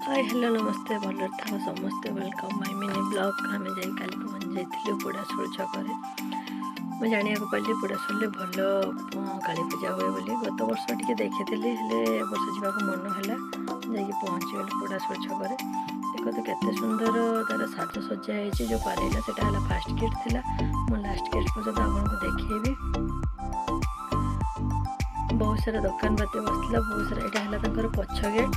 High, hello, ନମସ୍ତେ। ଭଲରେ ଥାଅ ସମସ୍ତେ। Welcome my mini vlog. ଆମେ ଯାଇ କାଲି ପହଞ୍ଚି ଯାଇଥିଲୁ ପୋଡ଼ାଶୋଳ ଛକରେ। ମୁଁ ଜାଣିବାକୁ ପାଇଲି ପୋଡ଼ାଶୋଳରେ ଭଲ କାଳୀ ପୂଜା ହୁଏ ବୋଲି। ଗତ ବର୍ଷ ଟିକେ ଦେଖିଥିଲି, ହେଲେ ଏ ବର୍ଷ ଯିବାକୁ ମନ ହେଲା। ଯାଇକି ପହଞ୍ଚିଗଲି ପୋଡ଼ାଶୋଳ ଛକରେ। ଦେଖନ୍ତୁ କେତେ ସୁନ୍ଦର ତାର ସାଜସଜ୍ଜା ହେଇଛି। ଯେଉଁ ପାରେଇଲା, ସେଟା ହେଲା ଫାଷ୍ଟ ଗେଟ୍ ଥିଲା। ମୁଁ ଲାଷ୍ଟ ଗେଟ୍ ପର୍ଯ୍ୟନ୍ତ ଆପଣଙ୍କୁ ଦେଖେଇବି। ବହୁତ ସାରା ଦୋକାନ ପାତି ବସିଥିଲା, ବହୁତ ସାରା। ଏଇଟା ହେଲା ତାଙ୍କର ପଛ ଗେଟ୍।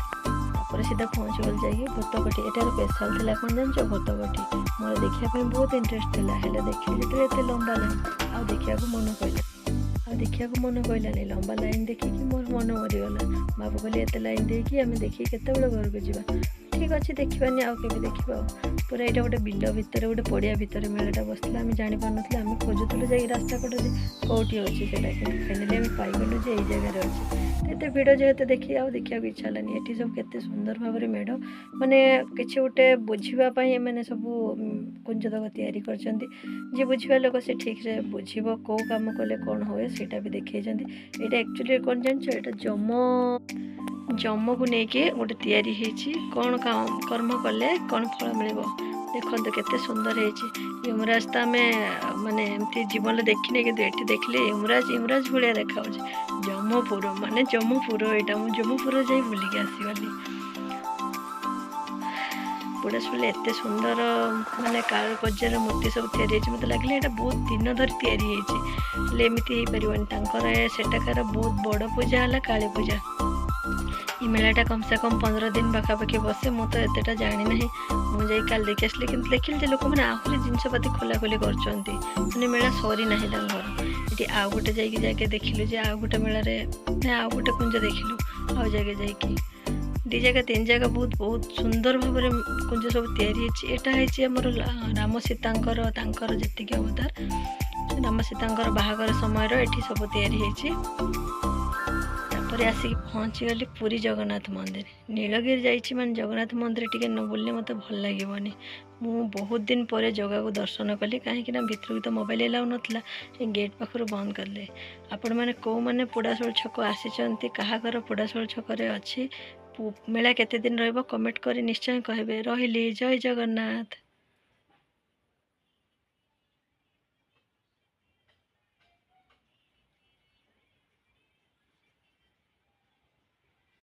ତାପରେ ସିଧା ପହଞ୍ଚିଗଲି ଯାଇକି ଭୂତକୋଠି। ଏଟାର ସ୍ପେଶାଲ ଥିଲା କ'ଣ ଜାଣିଛ? ଭୂତକୋଠି। ମୋର ଦେଖିବା ପାଇଁ ବହୁତ ଇଣ୍ଟରେଷ୍ଟ ଥିଲା, ହେଲେ ଦେଖିଲି ଯେତେବେଳେ ଏତେ ଲମ୍ବା ଲାଇନ୍, ଆଉ ଦେଖିବାକୁ ମନ କହିଲାନି। ଲମ୍ବା ଲାଇନ୍ ଦେଖିକି ମୋର ମନ ମରିଗଲା। ବାବୁ କହିଲେ, ଏତେ ଲାଇନ୍ ଦେଇକି ଆମେ ଦେଖିକି କେତେବେଳେ ଘରକୁ ଯିବା? ଠିକ୍ ଅଛି, ଦେଖିବାନି, ଆଉ କେବେ ଦେଖିବା। ଆଉ ପୁରା ଏଇଟା ଗୋଟେ ବିଲ ଭିତରେ, ଗୋଟେ ପଡ଼ିଆ ଭିତରେ ମେଳାଟା ବସିଥିଲା। ଆମେ ଜାଣିପାରୁନଥିଲୁ। ଆମେ ଖୋଜୁଥିଲୁ ଯାଇକି ରାସ୍ତା କଡ଼ରେ କେଉଁଠି ଅଛି ସେଇଟା। କିନ୍ତୁ ଫାଇନାଲି ଆମେ ପାଇଗଲୁ ଯେ ଏଇ ଜାଗାରେ ଅଛି। ଏତେ ଭିଡ଼ ଯେହେତୁ ଦେଖି ଆଉ ଦେଖିବାକୁ ଇଚ୍ଛା ହେଲାନି। ଏଠି ସବୁ କେତେ ସୁନ୍ଦର ଭାବରେ ମେଢ଼, ମାନେ କିଛି ଗୋଟେ ବୁଝିବା ପାଇଁ ଏମାନେ ସବୁ କୁଞ୍ଜତକ ତିଆରି କରିଛନ୍ତି। ଯିଏ ବୁଝିବା ଲୋକ ସେ ଠିକ୍ରେ ବୁଝିବ, କେଉଁ କାମ କଲେ କ'ଣ ହୁଏ, ସେଇଟା ବି ଦେଖେଇଛନ୍ତି। ଏଇଟା ଆକ୍ଚୁଆଲି କ'ଣ ଜାଣିଛ? ଏଇଟା ଯମକୁ ନେଇକି ଗୋଟେ ତିଆରି ହେଇଛି। କ'ଣ କର୍ମ କଲେ କ'ଣ ଫଳ ମିଳିବ, ଦେଖନ୍ତୁ କେତେ ସୁନ୍ଦର ହେଇଛି। ଯମରାଜ ତ ଆମେ ମାନେ ଏମିତି ଜୀବନରେ ଦେଖିନେ, କିନ୍ତୁ ଏଠି ଦେଖିଲେ ଯମରାଜ ଯମରାଜ ଭଳିଆ ଦେଖାଯାଉଛି। ଯମପୁର ମାନେ ଯମପୁର ଏଇଟା। ମୁଁ ଯମପୁର ଯାଇ ବୁଲିକି ଆସିଗଲି। ପୋଡ଼ାଶୋଳରେ ଏତେ ସୁନ୍ଦର ମାନେ କାରୁକାର୍ଯ୍ୟର ମୂର୍ତ୍ତି ସବୁ ତିଆରି ହେଇଛି। ମୋତେ ଲାଗିଲା ଏଇଟା ବହୁତ ଦିନ ଧରି ତିଆରି ହେଇଛି, ହେଲେ ଏମିତି ହେଇପାରିବନି। ତାଙ୍କର ସେଠାକାର ବହୁତ ବଡ଼ ପୂଜା ହେଲା କାଳୀ ପୂଜା। ଏ ମେଳାଟା କମ୍ ସେ କମ୍ 15 ଦିନ ପାଖାପାଖି ବସେ। ମୁଁ ତ ଏତେଟା ଜାଣିନାହିଁ। ମୁଁ ଯାଇ କାଲି ଦେଖି ଆସିଲି, କିନ୍ତୁ ଦେଖିଲି ଯେ ଲୋକମାନେ ଆହୁରି ଜିନିଷପାତି ଖୋଲାଖୋଲି କରୁଛନ୍ତି, ମାନେ ମେଳା ସରିନାହିଁ ତାଙ୍କର। ଏଠି ଆଉ ଗୋଟେ ଯାଇକି ଜାଗା ଦେଖିଲୁ ଯେ ଆଉ ଗୋଟେ ମେଳାରେ ନା ଆଉ ଗୋଟେ କୁଞ୍ଜ ଦେଖିଲୁ। ଆଉ ଜାଗା ଯାଇକି ଦୁଇ ଜାଗା, ତିନି ଜାଗା ବହୁତ ବହୁତ ସୁନ୍ଦର ଭାବରେ କୁଞ୍ଜ ସବୁ ତିଆରି ହେଇଛି। ଏଇଟା ହେଇଛି ଆମର ରାମ ସୀତାଙ୍କର, ତାଙ୍କର ଯେତିକି ଅବତାର, ରାମ ସୀତାଙ୍କର ବାହାଘର ସମୟର ଏଠି ସବୁ ତିଆରି ହେଇଛି। ତାପରେ ଆସିକି ପହଞ୍ଚିଗଲି ପୁରୀ ଜଗନ୍ନାଥ ମନ୍ଦିର। ନୀଳଗିରି ଯାଇଛି ମାନେ ଜଗନ୍ନାଥ ମନ୍ଦିର ଟିକେ ନ ବୁଲିଲେ ମୋତେ ଭଲ ଲାଗିବନି। ମୁଁ ବହୁତ ଦିନ ପରେ ଜଗାକୁ ଦର୍ଶନ କଲି, କାହିଁକି ନା ଭିତରକୁ ତ ମୋବାଇଲ ଏଲାଉ ନଥିଲା। ଏ ଗେଟ୍ ପାଖରୁ ବନ୍ଦ କଲେ। ଆପଣମାନେ କେଉଁମାନେ ପୋଡ଼ାଶୋଳ ଛକ ଆସିଛନ୍ତି, କାହା ଘର ପୋଡ଼ାଶୋଳ ଛକରେ ଅଛି, ମେଳା କେତେ ଦିନ ରହିବ, କମେଣ୍ଟ କରି ନିଶ୍ଚୟ କହିବେ। ରହିଲି, ଜୟ ଜଗନ୍ନାଥ।